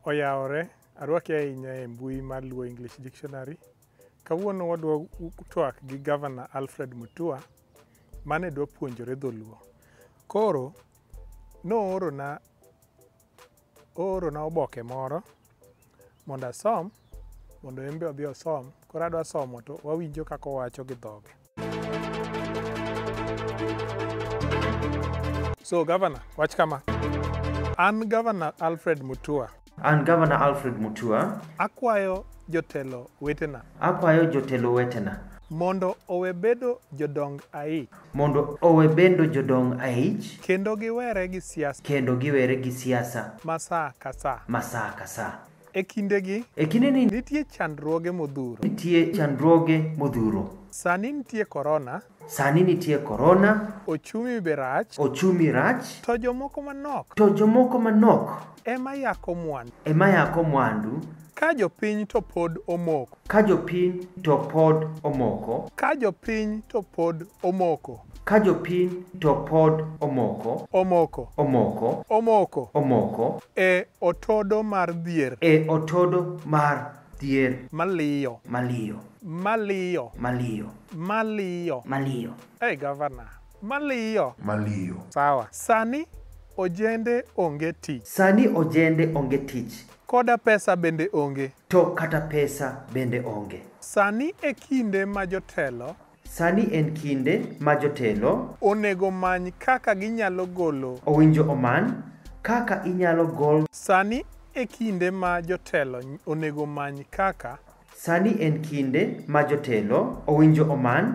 Oyawore, arwaki ahinya e mbui mar Luo English Dictionary. Kawuono wadwa twak gi Governor Alfred Mutua mane dwa puonjore dholuo. Koro noorona oorona oboke moro mondo asom mondo en be odhi osom. Koro adwa somo to wawinjo kaka owacho gi dhoge. So Governor, wach kama. An Governor Alfred Mutua. An Governor Alfred Mutua. Akwayo jotelo wetena. Akwayo jotelo wetena. Mondo owe bedo jodong aich. Mondo owe bedo jodong aich. Kendo giwere gi siasa. Kendo giwere gi siasa. Ma saa ka saa. Ma saa ka saa. E kindegi. E kindeni. Nitie chandruoge modhuro. Nitie chandruoge modhuro. Sani nitie korona. Sani nitie korona. Ochumi be rach. Ochumi rach. To jomoko manok. To jomoko manok. Ema yako mwandu. Ema yako mwandu. Ka jopiny to pod omoko. Ka jopiny to pod omoko. Ka jopiny to pod omoko. Ka jopiny to pod omoko. Omoko. Omoko. Omoko. Omoko. E otodo mar dhier. E otodo mar dhier. Maliyo. Maliyo. Maliyo. Maliyo. Maliyo. Maliyo. Hey, Governor. Maliyo. Maliyo. Sawa. Sani ojende onge tich. Sani ojende onge tich. Koda pesa bende onge. To kata pesa bende onge. Sani e kinde ma jotelo. Sani en kinde ma jotelo. Onego many kaka ginyalo golo. Owinjo omany kaka inyalo gol. Sani e kinde ma jotelo onego many kaka. Sani en kinde ma jotelo owinjo omany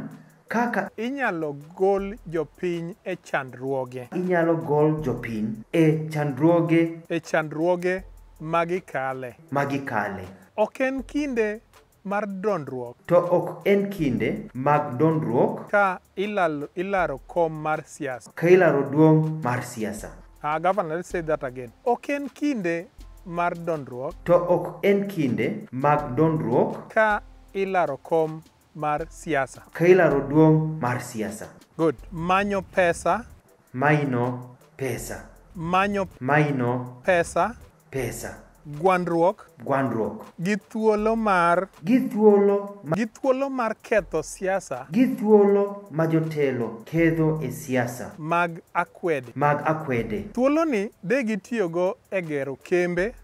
kaka inyalo gol jopiny e chandruoge. Inyalo gol jopiny e chandruoge. E chandruoge magikale. Magikale. Ok en kinde mar dondruok. To ok en kinde mag dondruok. Ka ilaro kom mar siasa. Ka ilaro duong' mar siasa. Governor, let's say that again. Ok en kinde mar dondruok. To ok en kinde mag dondruok. Ka ilaro kom mar siasa. Ka ilaro duong' mar siasa. Good. Manyo pesa. Maino pesa. Manyo. Maino pesa. Pesa. Gwandruok. Gwandruok. Gi thuolo mar. Gi thuolo. Gi thuolo mar ketho siasa. Gi thuolo ma jotelo ketho e siasa. Mag akwede. Mag akwede. Thuoloni de gitiyogo e gero kembe.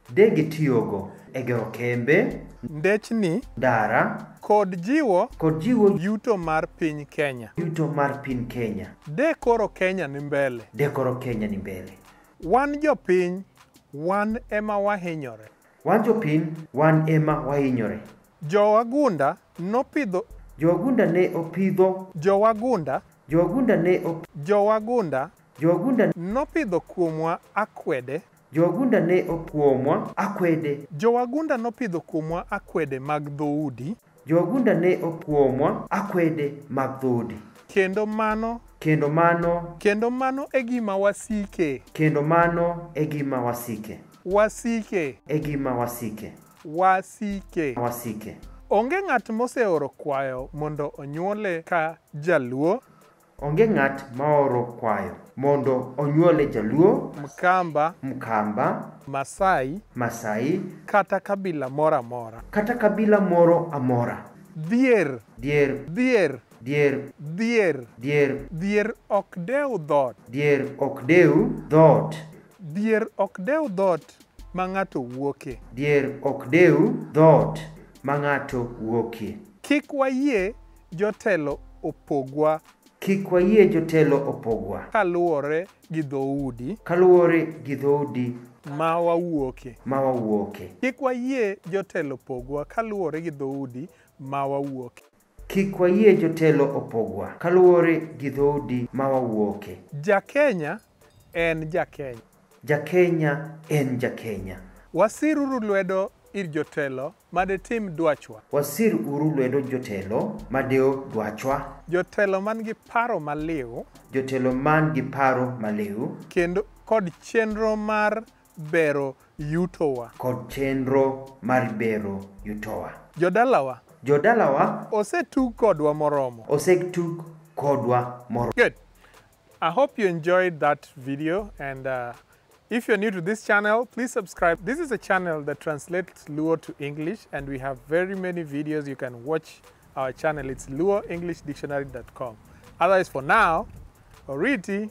De gitiyogo e gero kembe. Ndechni. Ndara. Kod jiwo. Kod jiwo. Yuto mar piny Kenya. Yuto mar piny Kenya. De koro Kenya ni mbele. De koro Kenya ni mbele. Wan jopiny. Wan ema wahinyore. Wan jopiny, wan ema wahinyore. Jowagunda nopidho. Jowagunda ne opidho. Jowagunda. Jowagunda ne op. Jowagunda. Jowagunda nopidho kuomwa akwede. Jowagunda ne okuomwa akwede. Jowagunda nopidho kuomwa akwede mag dhoudi. Jowagunda ne okuomwa akwede mag dhoudi. Kendo mano. Kendo mano. Kendo mano e gima wasike. Kendo mano e gima wasike. Wasike. E gima wasike. Wasike. Wasike. Onge ng'at moseoro kwayo mondo onyuole ka jaluo. Onge ng'at maoro kwayo mondo onyuole jaluo. Mkamba. Mkamba. Masai. Masai. Kata kabila moro amora. Kata kabila moro amora. Dhier. Dhier. Dhier. Dhier. Dhier. Dhier. Dhier ok dew dhoot. Dhier ok dew dhoot. Dhier ok dew dhoot ma ng'ato wuokie. Dhier ok dew dhoot ma ng'ato wuokie. Kik wayie jotelo opogwa. Kik wayie jotelo opogwa. Kaluwore gi dhoudi. Kaluwore gi dhoudi. Ma wawuokie. Ma wawuokie. Kik wayie jotelo opogwa kaluwore gi dhoudi ma wawuokie. Kik wayie jotelo opogwa kaluwore gi dhoudi ma wawuokie. Jakenya en Jakenya. Jakenya en Jakenya. Wasiruru lwedo ir jotelo madetim dwachwa. Wasir uru lwedo jotelo madeo dwachwa. Jotelo man gi paro maliw. Jotelo man gi paro maliw. Kendo kod chenro mar bero yutowa. Kod chenro mar bero yutowa. Jodalawa. Jodalawa. Osetug kodwa moromo. Osetug kodwa moromo. Good. I hope you enjoyed that video and If you're new to this channel, please subscribe. This is a channel that translates Luo to English, and we have very many videos. You can watch our channel. It's luoenglishdictionary.com. Otherwise, for now, Oriti.